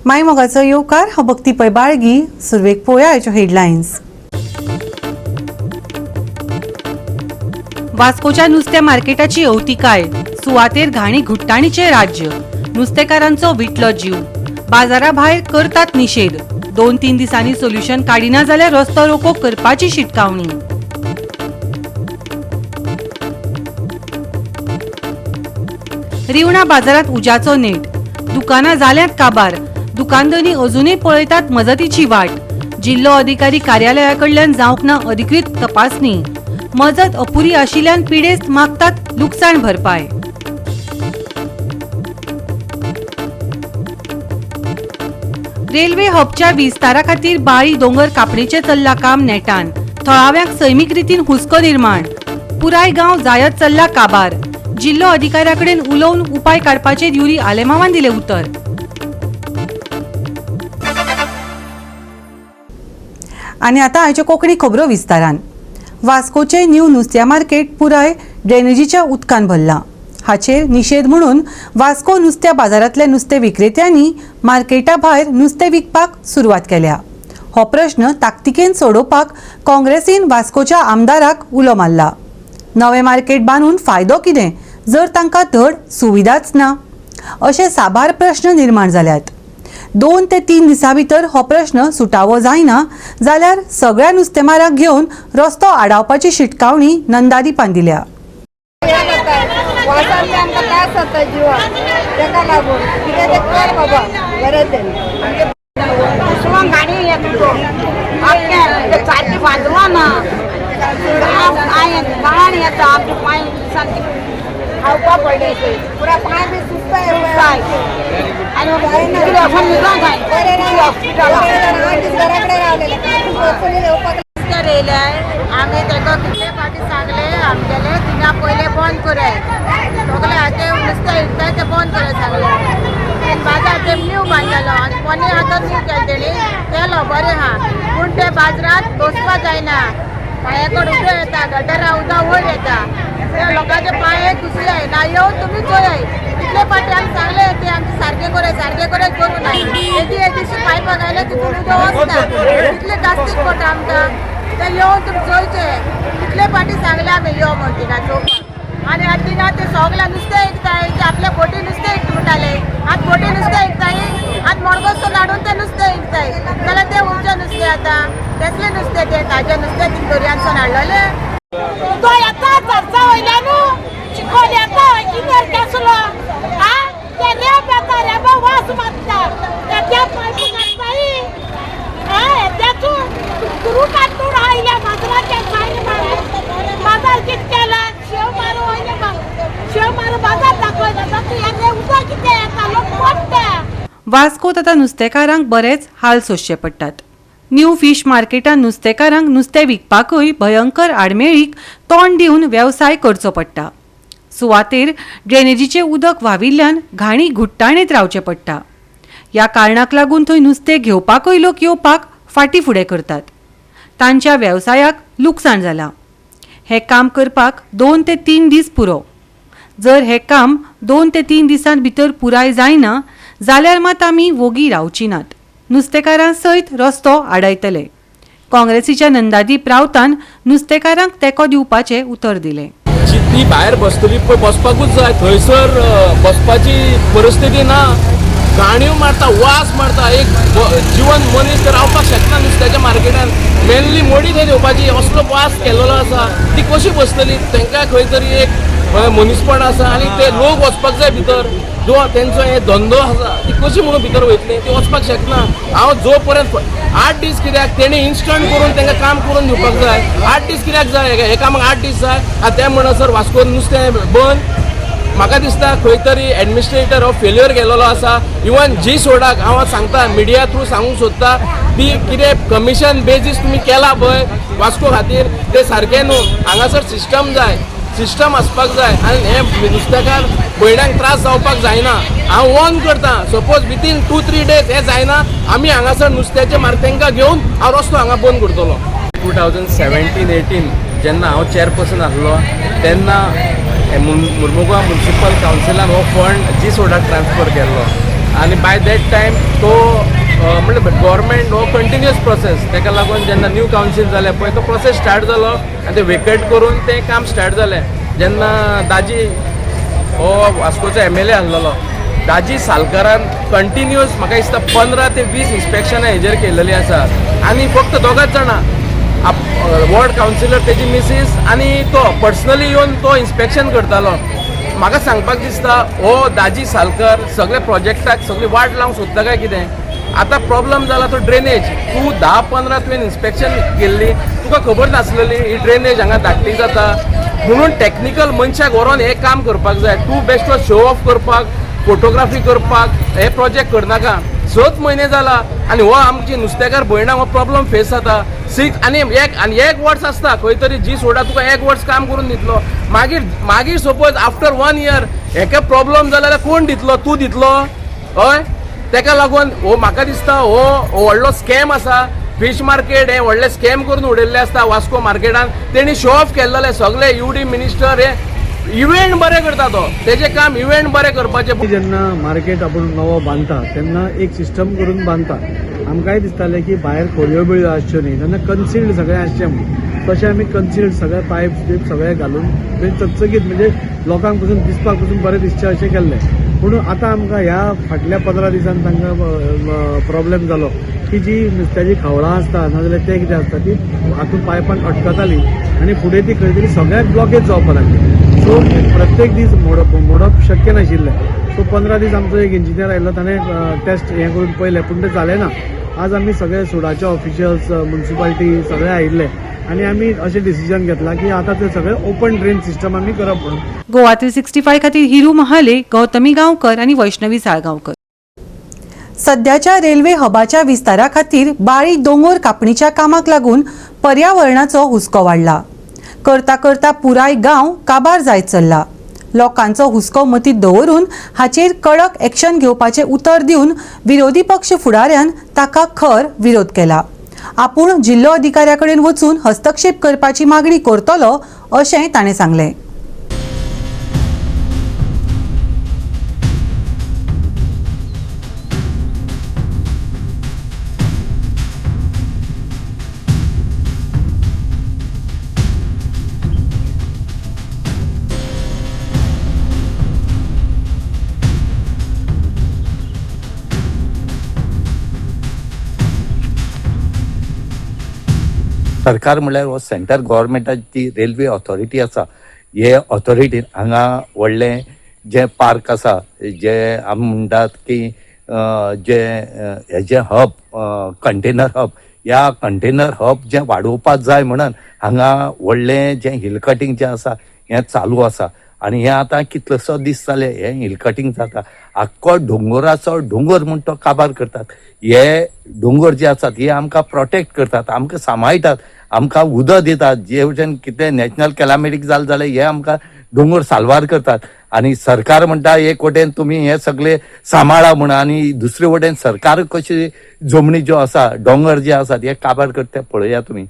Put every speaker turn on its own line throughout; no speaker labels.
माय मोगाचो येवकार. हांव भक्ती पै बाळगी. सुरवेक पळोवया आयच्यो हेडलायन्स. वास्कोच्या नुस्त्या मार्केटाची अवतिकाय. सुवातेर घाणी घुट्टाणीचे राज्य. नुस्तेकारांचो विटलो जीव. बाजारा भायर करतात निशेध. 2-3 दिसांनी सोल्युशन काडिना जाल्यार रस्तो रोको करपाची शिटकावणी. रिवणा बाजारात उज्याचो नेट. दुकानां जाल्यांत काबार. दुकानदारी अजूनय पळयतात मजतीची वाट. जिल्लो अधिकारी कार्यालया कडल्यान जावंक ना अधिकृत तपासणी. मजत अपुरी आशिल्ल्यान पिडेस्त मागतात लुकसाण भरपाय. रेल्वे हबच्या विस्तारा खातीर बाळी दोंगर कापणीचें चल्ला काम नेटान. थळाव्यांक सैमीक रितीन हुस्को निर्माण. पुराय गांव जायत चल्ला काबार. जिल्लो अधिकाऱ्या कडेन उलोवन उपाय काडपाचेर युरी आलेमावान दिलें उतर. आनी आतां आयच्यो कोंकणी खबरो विस्तारान. वास्कोचे न्यू नुस्त्या मार्केट पुराय ड्रेनेजीच्या उदकान भरलां. हाचेर निशेध म्हणून वास्को नुस्त्या बाजारांतल्या नुस्तें विक्रेत्यांनी मार्केटा भायर नुस्तें विकपाक सुरवात केल्या. हो प्रश्न ताकतिकेन सोडोवपाक काँग्रेसीन वास्कोच्या आमदाराक उलो मारला. नवें मार्केट बांदून फायदो कितें जर तांकां धड सुविधाच ना, अशे साबार प्रश्न निर्माण जाल्यात. 2 ते 3 दिसां भितर हो प्रश्न सुटावो जायना जाल्यार सगळ्या नुस्तेमारांक घेवन रस्तो आडावपाची शिटकावणी नंदादीपान दिल्या.
वासान बी आमकां त्रास जाता जिवाक, तेका लागून कितें तें कर बाबा, बरें तें आमचें.
दुसरो गाडी येता आख्खे सारकी बाजरो ना, घाण येता आमचे पांय, सारकी खावपा पडले.
पुरा पांय बी सुजताय.
आनी वचून न्हिदोंक जाय.
बरें ना.
हॉस्पिटलाक.
8 दीस घरा कडेन रावलेले, वचून येवपाक.
रस्त्यार येयले आमी. ताका कितले फावटी सांगले आमगेले, थिंगा पयले बंद कराय, सगळे आतां नुस्तें विकता ते बंद कराय सांगले. आनी बाजार ते न्यू बांदलेलो आनी कोणी आतां न्यू केले तेणी केलो, बरें आहा, पूण ते बाजारांत बसपा जायना. पांया कडेन उदक येता, गटरा उदक वयर येता, ते लोकांचे पांये घुसले ना. येवन तुमी चोयाय. कितले फावटी आमी सांगले ते आमचे सारके कराय, सारके कराय, करूं ना. येदी येदीशी पायपां घायले, तितून उदक वचना, कितले कास्तीक पडटा आमकां. ते येवन तुमी चोयचे. कितले फावटी सांगले आमी यो म्हण थिंगा चोवपाक. आनी आतां थिंगा ते सगळे नुस्तें विकताय, ते आपल्या बोटी नुस्तें विकता म्हणटाले. आतां बोटी नुस्तें विकताय, आतां मडगांवसून हाडून ते नुस्तें विकताय. जाल्यार ते खंयचें नुस्तें आतां? कसलें नुस्तें तें? ताजें नुस्तें थिंग दर्यांसून हाडलेलें?
तो येता चर्चा वयल्यान, चिखोल येता, गिन्यार कसलो आ ते रेब येता, रेबा वास मारता. त्या पायप घालताय हा, त्याचो गुरु काडून आयल्या माजराच्या सायन मार. बाजार कित केला? शेव मारू वयले, शेव मारू बाजार दाखयला. तातूंत हें उदक कितें येता, लोक पडटा.
वास्कोत आतां नुस्तेकारांक बरेच हाल सोंसचे पडटात. न्यू फिश मार्केटान नुस्तेकारांक नुस्तें विकपाकूय भयंकर आडमेळीक तोंड दिवन वेवसाय करचो पडटा. सुवातेर ड्रेनेजीचें उदक व्हांविल्ल्यान घाणी घुट्टाणेत रावचें पडटा. ह्या कारणाक लागून थंय नुस्तें घेवपाकूय लोक येवपाक फाटीं फुडें करतात. तांच्या वेवसायाक लुकसाण जालां. हें काम करपाक 2 ते 3 दीस पुरो. जर हें काम 2 ते 3 दिसां भितर पुराय जायना जाल्यार मात आमी वोगी रावची नात. नुस्तेकारां सयत रस्तो आडायतले. काँग्रेसीच्या नंदादीप रावतान नुस्तेकारांक तेंको दिवपाचें उतर दिलें.
जी ती भायर बसतली पळय, बसपाकूच जाय थंयसर. बसपाची परिस्थिती ना. घाणीव मारता, वास मारता. एक जिवन मनीस रावपाक शकना नुस्त्याच्या मार्केटान. मेनली मोडी थंय घेवपाची, असलो वास केलेलो आसा. ती कशी बसतली? तांकां खंय तरी एक मनीसपण आसा आनी ते लोक वचपाक जाय भितर. जो तेंचो हे धंदो आसा, ती कशी म्हणून भितर वयतली? ती वचपाक शकना. हांव जो पर्यंत 8 दीस कित्याक, तेणी इन्स्टंट करून तांकां काम करून दिवपाक जाय. 8 दीस कित्याक जाय? हे कामाक 8 दीस जाय? आतां ते म्हणसर वास्कोन नुस्तें बंद. म्हाका दिसता खंय तरी एडमिनिस्ट्रेटर हो फेल्युअर गेलेलो आसा. इवन जी सोडाक हांव सांगता, मिडिया थ्रू सांगूंक सोदता, ती कितें कमिशन बेजीस तुमी केला पळय वास्को खातीर, ते सारकें न्हू. हांगासर सिस्टम जाय, सिस्टम आसपाक जाय आनी हे नुस्तेकार भयणांक त्रास जावपाक जायना. हांव वॉर्न करता, सपोज विथीन 2-3 डेज हे जायना, आमी हांगासर नुस्त्याचे मार्केट तांकां घेवन हांव रस्तो हांगा बंद करतलो. 2017-18 जेन्ना हांव चेअरपर्सन आसलो तेन्ना हे मुर्मुगांव म्युनिसिपल कावन्सिलान हो फंड जी सोडाक ट्रान्सफर केल्लो. आनी बाय that time तो म्हणल्यार गव्हर्मेंट हो कंटिन्युअस प्रोसेस, ताका लागून जेन्ना न्यू कावन्सील जालें पळय तो प्रोसेस स्टार्ट जालो आनी ते वेकेट करून तें काम स्टार्ट जालें. जेन्ना दाजी हो वास्कोचो एम एल ए आसलेलो, दाजी सालकारान कंटिन्युअस म्हाका दिसता 15 ते 20 इन्स्पेक्शनां हेजेर केल्लेली आसा. आनी फक्त दोगांच जाणां, वॉर्ड कावन्सिलर तेजी मिसीस आनी तो पर्सनली येवन तो इन्स्पेक्शन करतालो. म्हाका सांगपाक दिसता हो दाजी सालकर सगळे प्रोजेक्टाक सगळी वाट लावंक सोदता काय कितें. आतां प्रॉब्लम जाला तो ड्रेनेज. तूं 10-15 तुवें इन्स्पेक्शन केल्ली, तुका खबर नासलेली ही ड्रेनेज हांगा धाकटी जाता म्हणून टॅक्निकल मनशाक व्हरोन हें काम करपाक जाय. तूं बेश्टो शो ऑफ करपाक, फोटोग्राफी करपाक हे प्रोजेक्ट करनाका. 6 म्हयने जाला आनी हो आमची नुस्तेकार भयणांक हो प्रॉब्लम फेस जाता. 6 आनी एक आनी एक वर्स आसता खंय तरी जी सोडा तुका एक वर्स काम करून दितलो, मागीर मागीर सपोज आफ्टर 1 इयर हेका प्रॉब्लम जाला जाल्यार कोण दितलो? तूं दितलो? हय, तेका लागून हो म्हाका दिसता हो व्हडलो स्कॅम आसा. फिश मार्केट हे व्हडले स्कॅम करून उडयल्ले आसता वास्को मार्केटान. तेणी शो ऑफ केल्लेले सगळे यू डी मिनिस्टर हे इव्हेंट बरें करता, तो तेजें काम इव्हेंट बरें करपाचें.
जेन्ना मार्केट आपूण नवो बांदता तेन्ना एक सिस्टम करून बांदता. आमकांय दिसतालें की भायर खोलयो बिळयो आसच्यो न्ही, तेन्ना कन्सिल्ड सगळें आसचें म्हणून. तशें आमी कन्सिल्ड सगळे पायप्स बीप सगळे घालून थंय चकचकीत, म्हणजे लोकांक पसून दिसपाक पसून बरें दिसचें अशें केल्लें. पूण आतां आमकां ह्या फाटल्या 15 दिसान तांकां प्रॉब्लेम जालो की जी नुस्त्याची खवळां आसता नाजाल्यार तें कितें आसता ती हातूंत पायपान अटकताली आनी फुडें ती खंय तरी सगळ्याक ब्लॉकेज जावपाक लागली. सो प्रत्येक दीस मोडप शक्य नाशिल्लें. सो 15 दीस आमचो एक इंजिनियर आयिल्लो, ताणें टेस्ट हें करून पळयलें पूण तें जालें ना. आज आमी सगळे सुडाचे ऑफिशियल्स, म्युनिसिपालिटी सगळे आयिल्ले आनी आमी अशें डिसिजन घेतलां की आतां ते सगळे ओपन ड्रेन सिस्टम आमी करप म्हणून.
गोवा 365 खातीर हिरू महाले, गौतमी गांवकर आनी वैष्णवी साळगांवकर. सध्याच्या रेल्वे हबाच्या विस्तारा खातीर बाळी दोंगोर कापणीच्या कामाक लागून पर्यावरणाचो हुस्को वाडला. करता करता पुराय गांव काबार जायत चल्ला. लोकांचो हुस्को मतींत दवरून हाचेर कडक एक्शन घेवपाचें उतर दिवन विरोधी पक्ष फुडाऱ्यान ताका खर विरोध केला. आपूण जिल्लो अधिकाऱ्या कडेन वचून हस्तक्षेप करपाची मागणी करतलो अशेंय ताणें सांगलें.
सरकार म्हणल्यार हो सेंट्रल गव्हर्मेंटाची जी रेल्वे ऑथॉरिटी आसा, हे ऑथॉरिटीन हांगा व्हडलें जें पार्क आसा, जे आमी म्हणटात की जे हेजें हब, कंटेनर हब, ह्या कंटेनर हब जें वाडोवपाक जाय म्हणून हांगा व्हडलें जें हिल कटींग जें आसा हें चालू आसा. आनी हें आतां कितलोसो दीस जाले हें हिल कटींग जाता. आख्खो दोंगराचो दोंगर म्हूण तो काबार करतात. हे दोंगर जे आसात हे आमकां प्रोटेक्ट करतात, आमकां सांबाळटात, आमकां उदक दितात. जे वटेन कितें नॅचरल कॅलामिटी जालें जाल्यार हे आमकां दोंगर साल्वार करतात. आनी सरकार म्हणटा एक वटेन तुमी हे सगळे सांबाळा म्हूण, आनी दुसरे वटेन सरकार कशी जमनी ज्यो आसा, दोंगर जे आसात हे काबार करता ते पळया तुमी.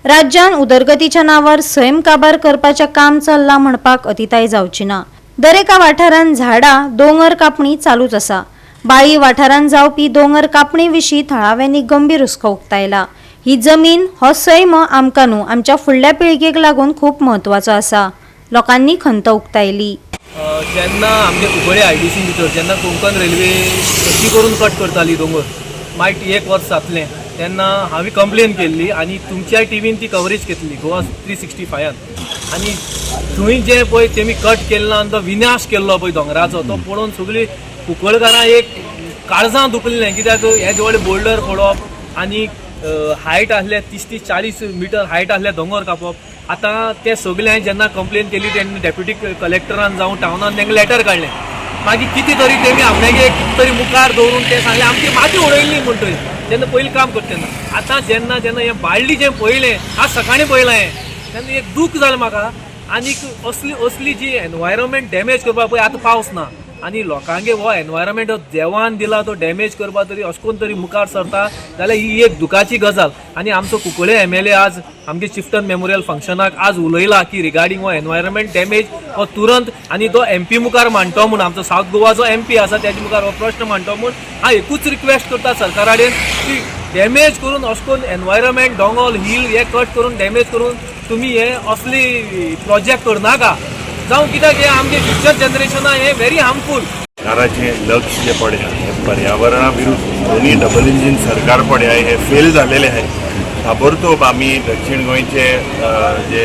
राज्यान उदरगतीच्या नांवार सैम काबार करपाचें काम चल्लां म्हणपाक अतिताय जावची ना. दरेका वाठारांत झाडां, दोंगर कापणी चालूच आसा. बाळी वाठारांत जावपी दोंगर कापणी विशीं थळाव्यांनी गंभीर हुस्को उक्तायला. ही जमीन, हो सैम आमकां न्हू, आमच्या फुडल्या पिळगेक लागून खूब म्हत्वाचो आसा. लोकांनी खंत उक्तायली.
जेन्ना आमगे कुंकळे आयडीसी भितर जेन्ना कोंकण रेल्वे अशी करून कट करताली दोंगर, मागीर एक वर्स जातलें तेन्ना हांवें कंप्लेन केल्ली आनी तुमच्या टिवीन ती कवरेज घेतली गोवा 365. आनी थंय जे पळय तेमी कट केल्लो आनी तो विनाश केल्लो पळय दोंगराचो, तो पळोवन सगळीं कुंकळकारां एक काळजां दुखलें. कित्याक हे व्हडले बोल्डर पडप आनी हायट आसले 30-30 40 मिटर हायट आसले दोंगर कापप. आतां ते सगळे हांवें जेन्ना कंप्लेन केली तेन्ना डेप्युटी कलेक्टरान जावं टावनान तांकां लेटर काडलें. मागीर कितें तरी तेमी आपणागे कितें तरी मुखार दवरून ते सांगलें आमची माती उडयल्ली म्हणटरी जेन्ना पयलीं काम करता तेन्ना. आतां जेन्ना जेन्ना हें बाळ्ळी जें पळयलें, आज सकाळीं पळयलां हें, तेन्ना एक दूख जालें म्हाका. आनीक असली असली जी एनवायरमेंट डॅमेज करपाक पळय, आतां पावस ना, आनी लोकांगे हो एनवायरमेंट हो देवान दिला तो डॅमेज करपा तरी अशें कोण तरी मुखार सरता जाल्यार ही एक दुखाची गजाल. आनी आमचो कुंकळे एमएलए आज आमगे चिफ्टन मेमोरियल फंक्शनाक आज उलयला की रिगार्डींग हो एनवायरमेंट डॅमेज हो तुरंत आनी तो एमपी मुखार मांडटो म्हूण, आमचो सावथ गोवाचो एमपी आसा तेजे मुखार हो प्रश्न मांडटो म्हूण हांव एकूच रिक्वेस्ट करता सरकारा कडेन की डॅमेज करून अशें करून एनवायरमेंट दोंगर हिल हे कट करून डॅमेज करून तुमी हे असली प्रोजेक्ट करनाका जावं, कित्याक हे आमगे फ्युचर जनरेशना हे व्हेरी हार्मफूल.
सरकाराचें लक्ष जें पडया हें पर्यावरणा विरुद्ध. दोनूय डबल इंजीन सरकार पडया हे फेल जालेले आहे. ताबडतोब आमी दक्षिण गोंयचे जे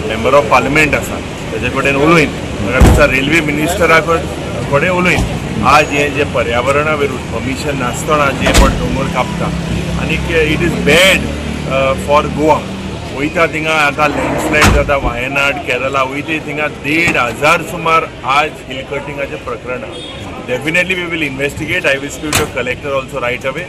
मेंबर ऑफ पार्लमेंट आसा तेजे कडेन उलयन, म्हाका दिसता रेल्वे मिनिस्टरा कडेन उलयन, आज हें जें पर्यावरणा विरुद्ध परमिशन नासतना जे पण दोंगर कापता आनीक it is bad for Goa. वयता थिंगा आतां लँडस्लायड जाता. वायनाड, केरला वयता थिंगा 1500 सुमार आज हिल कटिंगाचें प्रकरण आहा. Definitely we will investigate. I will speak to collector also right away,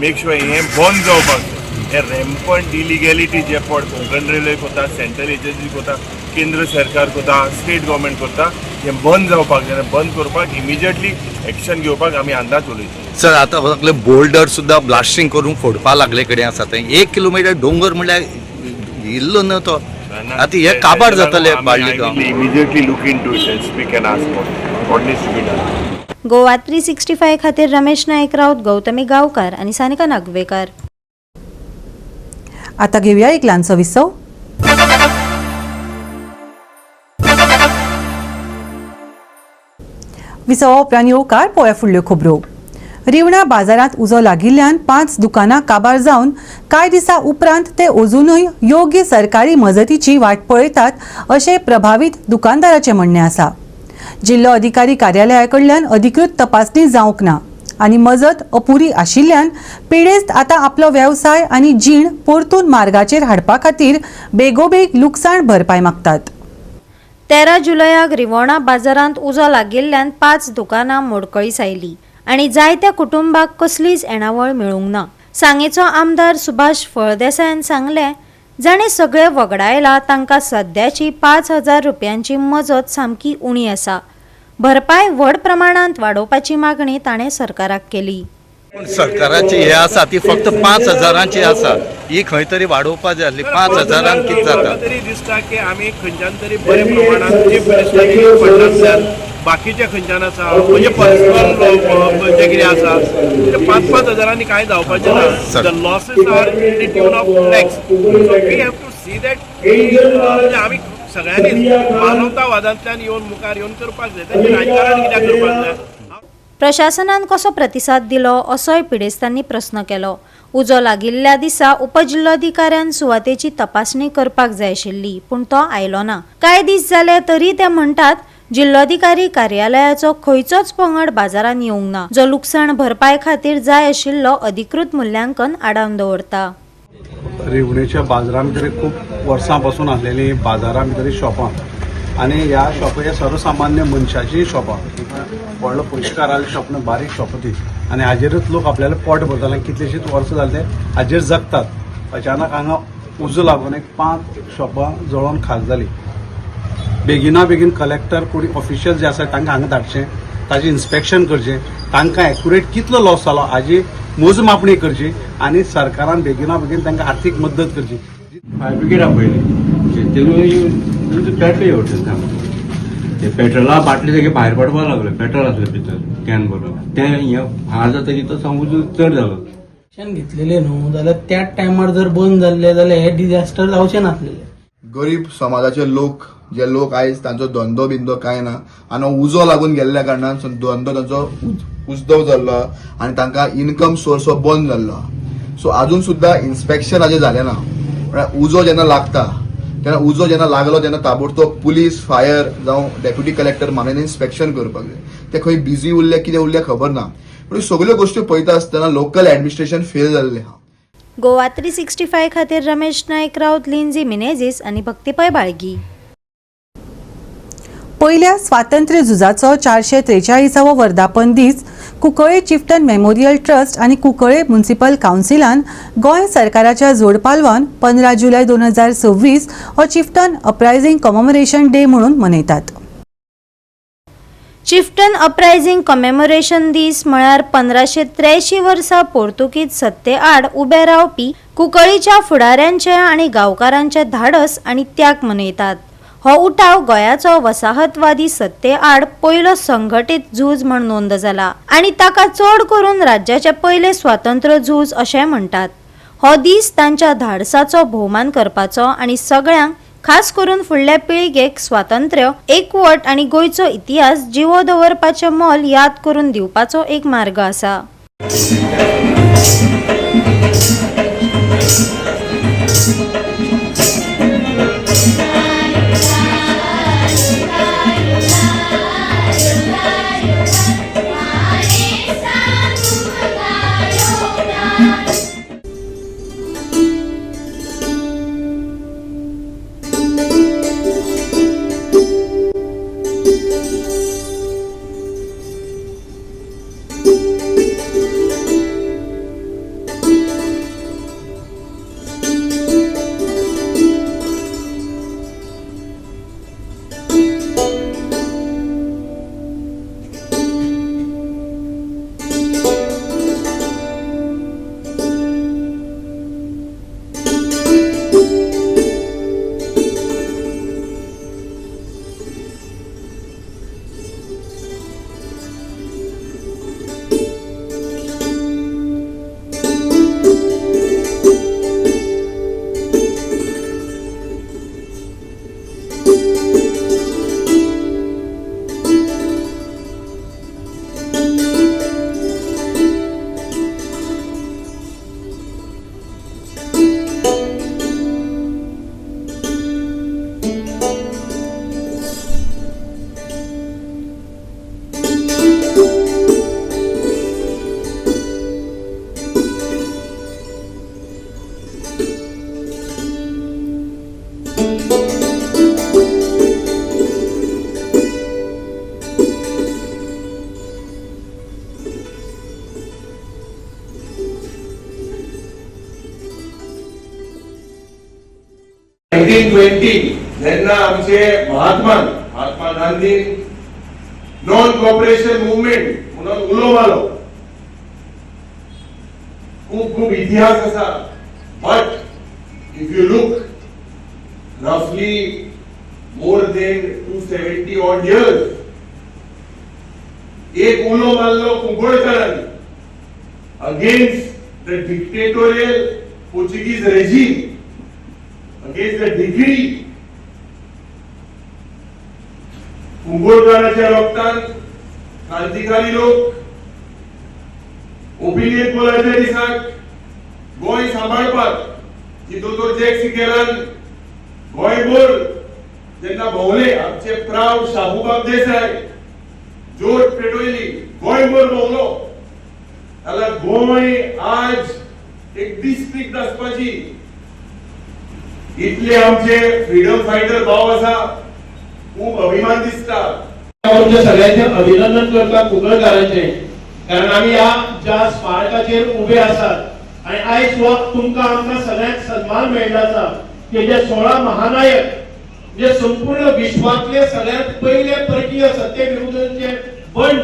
make sure हें बंद जावपाक जाय. हें रेम्पंट इलिगॅलिटी जे पड कोंकण रेल्वे कोता, सेंट्रल एजन्सी कोता, केंद्र सरकार कोता, स्टेट गव्हर्मेंट कोता, हें बंद जावपाक जाय आनी बंद करपाक इमिजिएटली एक्शन घेवपाक आमी अंदाज उलयता.
सर, आतां सगळे बोल्डर सुद्दां ब्लास्टिंग करून फोडपा लागले कडेन आसा. थंय 1 किलोमिटर दोंगर म्हणल्यार इल्लो न्हू तो. आतां हे काबार जातले बाळ्ळी गांव.
Immediately look into it and speak and ask what needs to be done.
Goa 365 खातीर रमेश नायक राऊत, गौतमी गांवकार आनी सानिका नागवेकार.
आता घेऊया एक ल्हानसो विसव. विसवा उपरांत येवकार. पळोवया फुडल्यो खबरो. रिवणा बाजारांत उजो लागिल्ल्यान पांच दुकानां काबार जावन कांय दिसां उपरांत ते अजुनूय योग्य सरकारी मजतीची वाट पळयतात अशें प्रभावीत दुकानदाराचें म्हणणें आसा. जिल्लो अधिकारी कार्यालया कडल्यान अधिकृत तपासणी जावंक ना आनी मजत अपुरी आशिल्ल्यान पिडेस्त आतां आपलो वेवसाय आनी जीण परतून मार्गाचेर हाडपा खातीर बेगोबेग लुकसाण भरपाय मागतात.
13 जुलयाक रिवोणा बाजारांत उजो लागिल्ल्यान पांच दुकानां मोडकळीस आयली आनी जायत्या कुटुंबाक कसलीच येणावळ मेळूंक ना. सांगेचो आमदार सुभाष फळदेसायान सांगलें, जाणें सगळें वगडायलां तांकां सद्याची 5000 रुपयांची मजत सामकी उणी आसा. भरपाय व्हड प्रमाणांत वाडोवपाची मागणी ताणें सरकाराक केली.
पूण सरकाराची हे आसा ती फक्त 5000ांची आसा. ही खंय तरी वाडोवपा जाय आसली. 5000न कितें जाता?
म्हाका तरी दिसता की आमी खंयच्यान तरी बऱ्या प्रमाणात चीफ मिनिस्टराची फंडांतल्यान, बाकीच्या खंयच्यान आसा, म्हणजे पर्सनल जे कितें आसा ते 5-5 हजारांनी कांय जावपाचें ना. The losses are in the tune of lakhs, so we have to see that. म्हणजे आमी सगळ्यांनी मानवतावादांतल्यान येवन मुखार येवन करपाक जाय. तें राजकारण कित्याक करपाक जाय?
प्रशासनान कसो प्रतिसाद दिलो असोय पिडेस्तांनी प्रस्न केलो. उजो लागिल्ल्या दिसा उपजिल्लोधिकाऱ्यान सुवातेची तपासणी करपाक जाय आशिल्ली, पूण तो आयलो ना. कांय दीस जाले तरी ते म्हणटात, जिल्लोधिकारी कार्यालयाचो खंयचोच पंगड बाजारांत येवंक ना, जो लुकसाण भरपाय खातीर जाय आशिल्लो अधिकृत मुल्यांकन आडावन दवरता.
रिवणेच्या बाजारां भितर खूब वर्सां पासून आसलेली बाजारां भितर शॉपां आनी ह्या शॉपां हे सर्वसामान्य मनशाचीं शॉपां. व्हडलो पयशेकाराली शॉप न्हू, बारीक शॉपां ती आनी हाजेरूच लोक आपल्याले पोट भरताले आनी कितलेशींच वर्सां जाले ते हाजेर जगतात. अचानक हांगा उजो लागून एक पांच शॉपां जळोवन खाक जाली. बेगिना बेगीन कलेक्टर, कोणी ऑफिशियल जे आसा तांकां हांगा धाडचें, ताजें इन्स्पेक्शन करचें, तांकां एक्युरेट कितलो लॉस जालो हाजी मोजमापणी करची आनी सरकारान बेगिना बेगीन तांकां आर्थीक मदत करची.
फायर ब्रिगेड आपयली. तेतून पेट्रोल येवटलें, ते पेट्रोला बाटली सगळी भायर पडपाक लागले. पेट्रोल आसलें भितर can भरून. तें हें फार जातकीर तो उजो चड जालो.
एक्शन घेतलेले न्हू जाल्यार त्याच टायमार जर बंद जाल्ले जाल्यार हे डिझास्टर जावचे नासलेले.
गरीब समाजाचे लोक, जे लोक आयज तांचो धंदो बिंदो कांय ना आनी उजो लागून गेल्ल्या कारणान धंदो तांचो उजदव जाल्लो आहा आनी तांकां इनकम सोर्स हो बंद जाल्लो आहा. सो अजून सुद्दां इन्स्पेक्शन हाजें जालें ना. म्हळ्यार उजो जेन्ना लागता तेन्ना, उजो जेन्ना लागलो तेन्ना ताबडतोब पुलीस, फायर जावं डेप्युटी कलेक्टर मानेन इन्स्पेक्शन करपाक जाय. ते खंय बिजी उरले, कितें उरले खबर ना. पूण सगल्यो गोश्टी पळयता आसतना लोकल एडमिनिस्ट्रेशन फेल जाल्लें आहा.
गोवा 365 खातीर रमेश नायक राऊत, लिंजी मिनेझिस आनी भक्तीपय बाळगी.
पयल्या स्वातंत्र्य झुजाचो 443वो वर्धापन दीस कुंकळे चिफ्टन मेमोरियल ट्रस्ट आनी कुंकळे म्युनिसिपल कावन्सिलान गोंय सरकाराच्या जोडपालवान 15 जुलय 2026 हो चिफ्टन अपरायझिंग कॉमेमोरेशन डे म्हणून मनयतात.
चिफ्टन अपरायझिंग कमेमोरेशन दीस म्हळ्यार 1583 वर्सा पोर्तुगीज सत्ते आड उबे रावपी कुंकळीच्या फुडाऱ्यांचे आनी गांवकारांचे धाडस आनी त्याग मनयतात. हो उठाव गोंयाचो वसाहतवादी सत्ते आड पयलो संघटीत झूज म्हण नोंद जाला आनी ताका चड करून राज्याचें पयलें स्वातंत्र्य झूज अशें म्हणटात. हो दीस तांच्या धाडसाचो भोवमान करपाचो आनी सगळ्यांक, खास करून फुडल्या पिळगेक स्वातंत्र्य, एकवट आनी गोंयचो इतिहास जिवो दवरपाचें मोल याद करून दिवपाचो एक मार्ग आसा.
जेन्ना आमचे Mahatma Gandhi non cooperation movement म्हणून उलो मारलो, खूब खूब इतिहास आसा. But if you look रफली more than 270 odd years एक उलो मारलो कुंकळकरांनी against the dictatorial Portuguese regime, against the decree. कुंकळकरांच्या रक्तान क्रांतिकारी लोक ओपिनियन पोलाच्या दिसाक गोंय सांबाळपाक जी दोतोर जॅक सिकेरान गोंयभर जेन्ना भोंवले, आमचे प्राव शाहूबाब देसाय जोत पेटवयली, गोंयभर भोंवलो. जाल्यार गोंय आज एक डिस्ट्रिक्ट आसपाची. इतले आमचे फ्रीडम फायटर भाव आसा, खूब अभिमान दिसता.
तुमच्या सगळ्यांचे अभिनंदन करता कुंकळकारांचे, कारण आमी ह्या ज्या स्मारकाचेर उबे आसात आनी आयज हो तुमकां आमकां सगळ्यांक सन्मान मेळ्ळो आसा की जे 16 महानायक जे संपूर्ण विश्वांतले सगळ्यांत पयले परकीय सत्ते विरुद्धचे बंड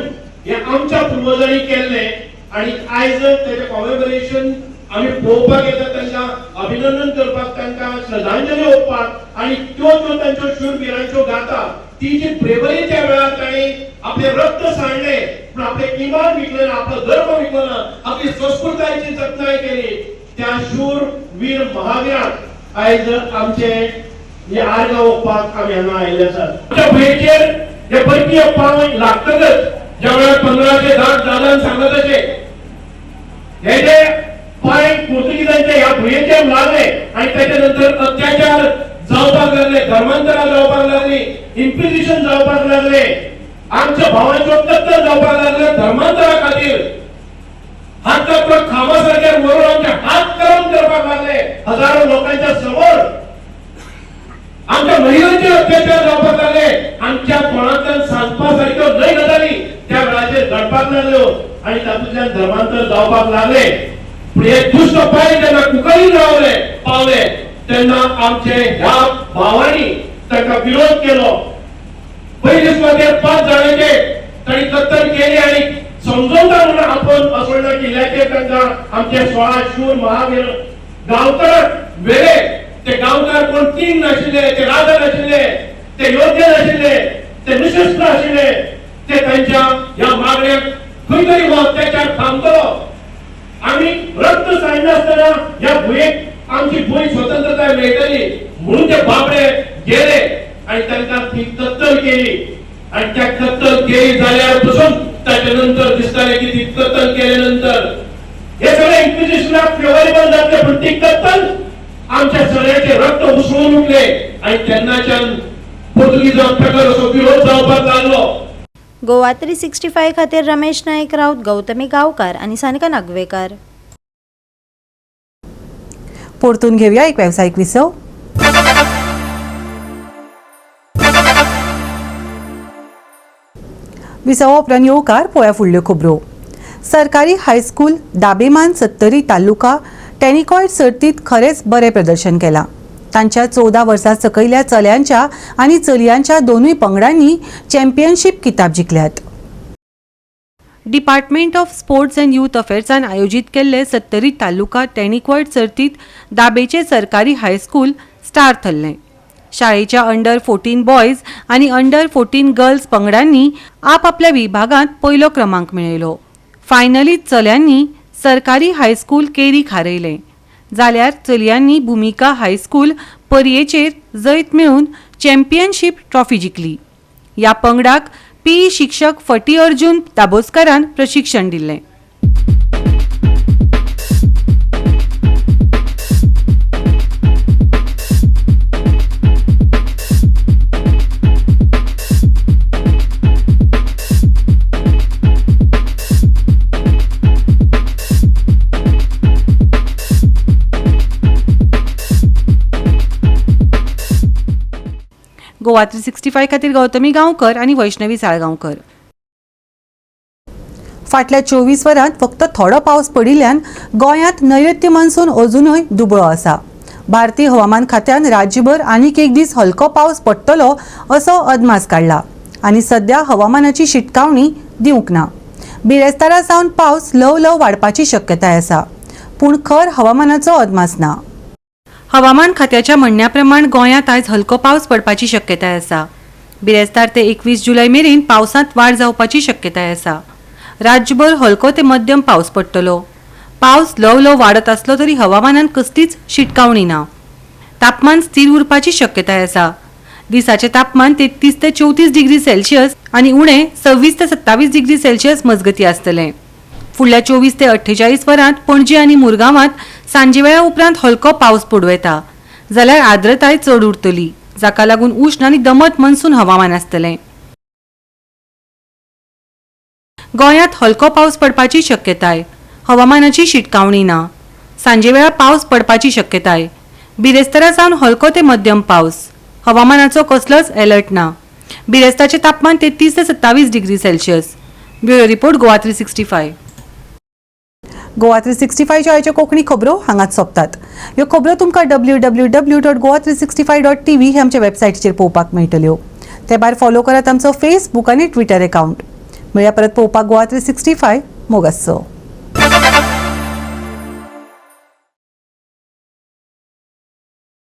हे आमच्या पुर्वजांनी केल्ले आनी आयज तेजें कॉमेमोरेशन आमी पळोवपाक येता, तांकां अभिनंदन करपाक, तांकां श्रद्धांजली ओंपपाक आनी त्यो त्यो तांच्यो शूरवीरांच्यो गाथा ती जी ब्रेवरी त्या वेळार तांणी आपले रक्त सांडले पूण आपले इमान विकले ना, आपलो धर्म विकलो ना, आपली संस्कृतायेची जतनाय केली. त्या शूर वीर महावीरांक आयज आमचे हे आर्गां ओंपपाक आमी हांगा आयिल्ले आसात. आमच्या भुंयेचेर हे परकीय पांय लागतकच ज्या वेळार 1510 दादान सांगला तशें हे जे पांय पोर्तुगीजांचे ह्या भुंयेचेर लागले आनी त्याच्या नंतर अत्याचार जावपाक लागले, धर्मांतरां जावपाक लागली, इन्क्विजिशन जावपाक लागले, आमच्या भावांच्यो कत्तल जावपाक लागले. धर्मांतरा खातीर हात खांबा सारखे वरून आमचे हात करून करपाक लागले हजारो लोकांच्या समोर. आमच्या महिलांचे अत्याचार जावपाक लागले, आमच्या तोंडांतल्यान सांगपा सारक्यो न्हय गजाली त्या वेळाचेर घडपाक लागल्यो आनी तातूंतल्यान धर्मांतर जावपाक लागले. पूण हे दुश्ट पांय जेन्ना कुंकळी रावले पावले तेन्ना आमचे ह्या भावांनी तांकां विरोध केलो. पयले सुवातेर 5 जाणांचे तांणी कत्तल केली आनी समजवता म्हणून आपण असोळणा किल्ल्याचेर तांकां आमचे 16 शूर महावीर गांवकार वेले. ते गांवकार कोण किंग नाशिल्ले, ते राजा नाशिल्ले, ते योद्धे नाशिल्ले, ते निशस्त्र आशिल्ले. ते तांच्या ह्या मागण्याक खंय तरी हो अत्याचार थांबतलो, आमी रक्त सांडनासतना ह्या भुंयेक आमची भूंय स्वतंत्रताय मेळटली म्हणून ते बाबडे गेले आनी तांकां ती कत्तल केली. आनी त्या कत्तल केली जाल्यार पसून ताच्या नंतर दिसताले की ती कत्तल केल्या नंतर हे सगळे इन्क्विजिशनाक फेवरेबल जातले, पूण ती कत्तल आमच्या सगळ्याचे रक्त उसळून उठले आनी तेन्नाच्यान पोर्तुगीजां प्रकार असो विरोध जावपाक लागलो.
गोवा 365 खातीर रमेश नायक राऊत, गौतमी गावकार आनी सानिका नागवेकार.
परतून घेऊया एक व्यावसायिक विसव. विसवा उपरांत येवकार पळोवया फुडल्यो खबरो. सरकारी हायस्कूल दाबेमान सत्तरी तालुका टेनिकॉयट सर्तीत खरेंच बरें प्रदर्शन केलां. तांच्या 14 वर्सां सकयल्या चल्यांच्या आनी चलयांच्या दोनूय पंगडांनी चॅम्पियनशीप किताब जिखल्यात. Department of sports and youth अफेर्सान आयोजीत केल्ले सत्तरी तालुका टेनिकॉयट सर्तीत दाबेचे सरकारी हायस्कूल स्टार थरलें. शाळेच्या अंडर 14 बॉयज आनी अंडर 14 गर्ल्स पंगडांनी आपापल्या विभागांत पयलो क्रमांक मेळयलो. फायनलीत चल्यांनी सरकारी हायस्कूल केरीक हारयलें, जाल्यार चलयांनी भुमिका हायस्कूल परयेचेर जैत मेळून चॅम्पियनशीप ट्रॉफी जिखली. ह्या पंगडाक पीई शिक्षक फटी अर्जुन दाबोस्करान प्रशिक्षण दिल्लें. गोवा 365 खातीर गौतमी गांवकर आनी वैष्णवी साळगांवकर. फाटल्या 24 वरांत फक्त थोडो पावस पडिल्ल्यान गोंयांत नैऋत्य मान्सून अजुनूय दुबळो आसा. भारतीय हवामान खात्यान राज्यभर आनीक एक दीस हलको पावस पडटलो असो अदमास काडला आनी सद्या हवामानाची शिटकावणी दिवंक ना. बिरेस्तारा सावन पावस ल्हव ल्हव वाडपाची शक्यताय आसा, पूण खर हवामानाचो अदमास ना. हवामान खात्याच्या म्हणण्या प्रमाण गोंयांत आयज हलको पावस पडपाची शक्यताय आसा. बिरेस्तार ते 21 जुलय मेरेन पावसांत वाड जावपाची शक्यताय आसा. राज्यभर हलको ते मध्यम पावस पडटलो. पावस ल्हव ल्हव वाडत आसलो तरी हवामानान कसलीच शिटकावणी ना. तापमान स्थिर उरपाची शक्यताय आसा. दिसाचें तापमान 33 ते 34 डिग्री सेल्सियस आनी उणें 26 ते 27 डिग्री सेल्सियस मजगती आसतलें. फुडल्या 24 ते 48 वरांत पणजी आनी मुरगांवांत सांजेवेळा उपरांत हलको पावस पडूं येता, जाल्यार आर्द्रताय चड उरतली, जाका लागून उश्ण आनी दमट मनसून हवामान आसतलें. गोंयांत हलको पावस पडपाची शक्यताय. हवामानाची शिटकावणी ना. सांजेवेळा पावस पडपाची शक्यताय. बिरेस्तारा सावन हलको ते मध्यम पावस. हवामानाचो कसलोच अलर्ट ना. बिरेस्ताचें तापमान 33 ते 27 degree Celsius. Bureau report, Goa 365. Goa 365 आयच्यो कोंकणी खबरो हांगाच सोंपतात. ह्यो खबरो तुमकां www.goa365.tv हे आमच्या वेबसायटीचेर पळोवपाक मेळटल्यो. ते भायर फॉलो करात आमचो फेसबूक आनी ट्विटर एकावंट. मेळया परत पळोवपाक गोवा 365. मोगासो.